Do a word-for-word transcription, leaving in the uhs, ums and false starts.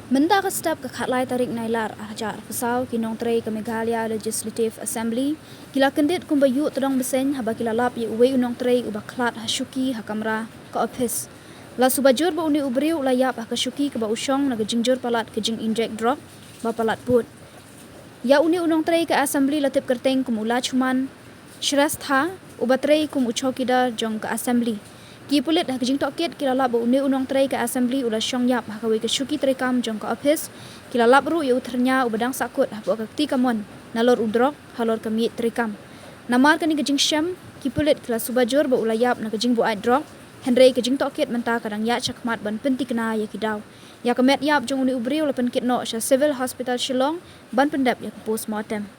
Mynta ka step ka khatlai tarik Nailar arhajar arphew saw, ki nongtrei ka Meghalaya Legislative Assembly ki la kyndit kumba ïuh tdong bseiñ haba ki la lap ïa uwei u nongtrei uba khlad ha shuki ha kamra ka ophis. La suba jur ba une u briew u la ïap ha ka shuki kaba u shong na ka jingjur palat ka jing-inject drok ba palat pud. Ïa une u nongtrei ka Assembly la tip kyrteng kum u Lachuman Shrestha, uba trei kum u chowkidar jong ka Assembly. Ki pulit ha ka jingtohkit ki la lap ba une u nongtrei ka Assembly u la shong ïap ha kawei ka shuki treikam jong ka ophis. Ki la lap ruh ïa u thyrnia uba dang sahkut hapoh ka kti kamon nalor u drok halor ka miej treikam. Namar kane ka jingshem, ki pulit ki la suba jur ba u la ïap na ka jingbuaid drok, hynrei ka jingtohkit mynta ka dang ïaid shakhmat ban pynthikna ïa ki daw. Ïa ka met ïap jong une u briew la pynkit noh sha Civil Hospital Shillong ban pyndep ïa ka postmortem.